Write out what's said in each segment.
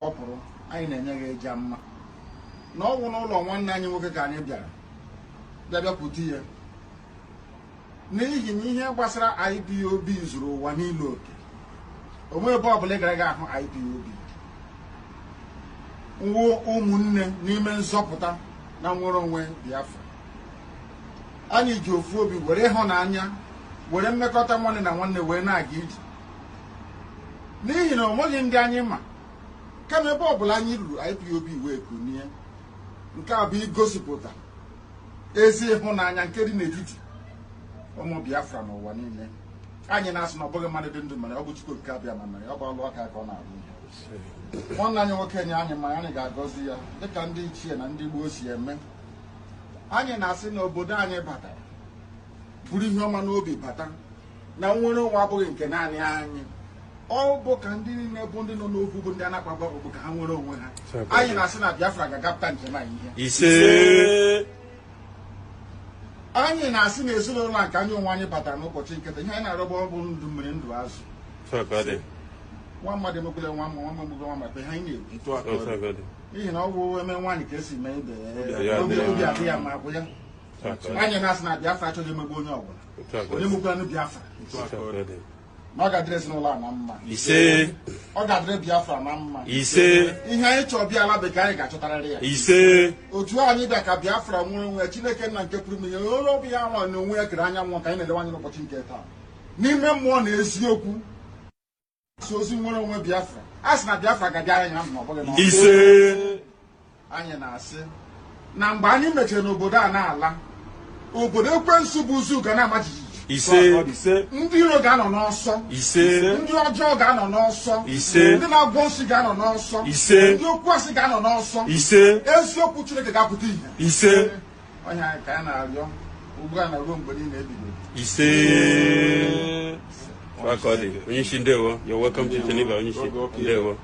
Nsọpụrụ anyị na-enye gị, ịja mma na ọ wụ n'ụlọ nwanne anyị nwoke ka anyị bịara bịa bịakwute ya, n'ihi na ihe gbasara IPOB zuru ụwa niile oke. Onwe ebe ọbụla ị gara ga ahụ IPOB nwuo ụmụnne n'ime nzọpụta na nwere onwe Biafra. Anyị ji ofu obi were ịhụnanya, were mmekọta nwanne na nwanne wee na-aga ije, n'ihi na o nweghị ndị anyị ma, kama ebe ọbụla anyị ruru, IPOB wee kunie. Nke a bụ igosipụta ezi ịhụnanya nke dị n'etiti ụmụ Biafra n'ụwa niile. Anyị na-asị na ọ bụghị mmadụ dị ndụ mere, ọ bụ Chukwu Okike Abịama mere. Ọ bụ ọlụ aka ka ọ na-arụ. Ihe nwanne anyị nwoke nye anyị ma anyị ga-agọzi ya dịka ndị ichie na ndị gboo si eme. Anyị na-asị na obodo anyị batara buru ihe ọma n'obi bata, na nnwere onwe abụghị nke naanị anyị, ọ bụ ka ndị niile bụ ndị nọ n'okwu, bụ ndị a na-akpagbu akpagbu, ka ha nwere onwe ha. Anyị na-asị na Biafra ga-agapụta njem a ihe. Ise. Anyị na-asị na ezinụlọ a nke anyị onwe anyị batara n'ụbọchị nketa, ihe anyị na-arịọbọ bụ ndụ mmiri, ndụ azụ. Nwa mmadụ emegbula nwa mma, nwa mma emegbula nwa mmadụ, ihe anyị na-ekwu, n'ihi na ọ bụ eme nwaanyị ka esi mee ibe ya, obi adị ya ma akwụ ya. Anyị na-asị na Biafra achọghị emegbu onye ọbụla, onye mekwanụ Biafra, na ọ ga-adịrị ezinụlọ a na mma. Ise. Ọ ga-adịrị Biafra na mma. Ise. Ihe anyị chọọ bịa ala bekee, anyị ga-achọtarịrị ya. Ise. Otu anyị bịa ka Biafra nwere onwe. Chineke nna nke pụrụ ime ihe, onye obi ya nwa na onwe ya kere anyanwụ, ka anyị na-elewe anya n'ụbọchị nke taa n'ime mmụọ na eziokwu si ozi nwere onwe Biafra. A sị na Biafra ga-abịa anyị na mma, ọ bụghị n'ọnụ. Ise. Anyị na-asị na mgbe anyị mechara n'obodo a na-ala, obodo ekwensu bụ ụzọ ga na-ama jijiji. Ise. Ndị iro ga-anọ n'ọsọ. Ise. Ndị ọjọọ ga-anọ n'ọsọ. Ise. Ndị na-agwọ nsị ga-anọ n'ọsọ. Ise. Ndị okwu asị ga-anọ n'ọsọ. Ise. Eziokwu Chineke ga-apụta ihe. Ise. Onye anyị ka anyị na-arịọ ugbu a na ruo mgbe niile ebighị ebi. Ise. Fakọdị onye isi, ndewo. You're welcome to Geneva, onye isi, ndewo.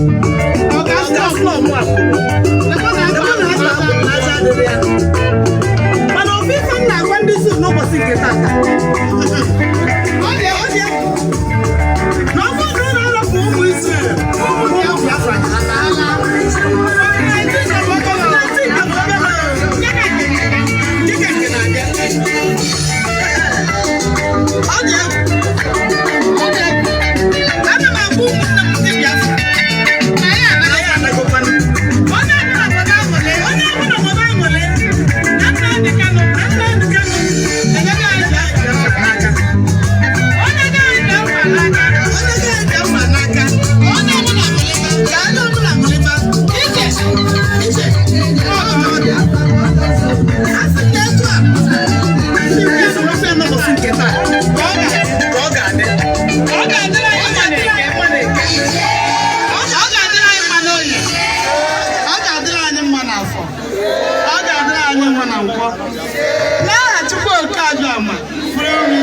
Ọ ga-asụ ọmụ akwụrụ. Lekwa na azụ akwụrụ na aja adịrị ya. Mana ofu ife m na-agwa ndị zoo n'ụbọchị nke tata. Ọ dị ọ dị egwu. Na ọ bụrụ na ụlọ arapụ ụmụ Israel, ụmụ Biafra ga-ala. COVID-19 ka bụ obere nke ka nke na-abịa. Ọ dị egwu. Ọ dị egwu. Ana m agwa ụmụnne m ndị Biafra na ya anagokwanụ. Onye ọbụla nwere aṅụrị, onye ọbụla nwere aṅụrị, na Nnamdị Kanụ, na Nnamdị Kanụ enyego anyị Biafra n'aka. Onye nye anyị Biafra n'aka, onye nye anyị Biafra n'aka, onye ọbụla ṅụrịba, ka onye ọbụla ṅụrịba, ije, ije, ọ bụ na ọ dị. A sị m na etu a, ndị Biafra wee sị ya n'ụbọchị nke taa, ka ọ ga-adị, ka ọ ga-adị. Ọ ga-adịrị anyị mma n'eke, mma n'eke. Ọ ga-adịrị anyị mma n'oyi. Ọ ga-adịrị anyị mma n'afọ. Ọ ga-adịrị anyị mma na nkwọ. N'aha Chukwu Okike Abịama pụrụ ime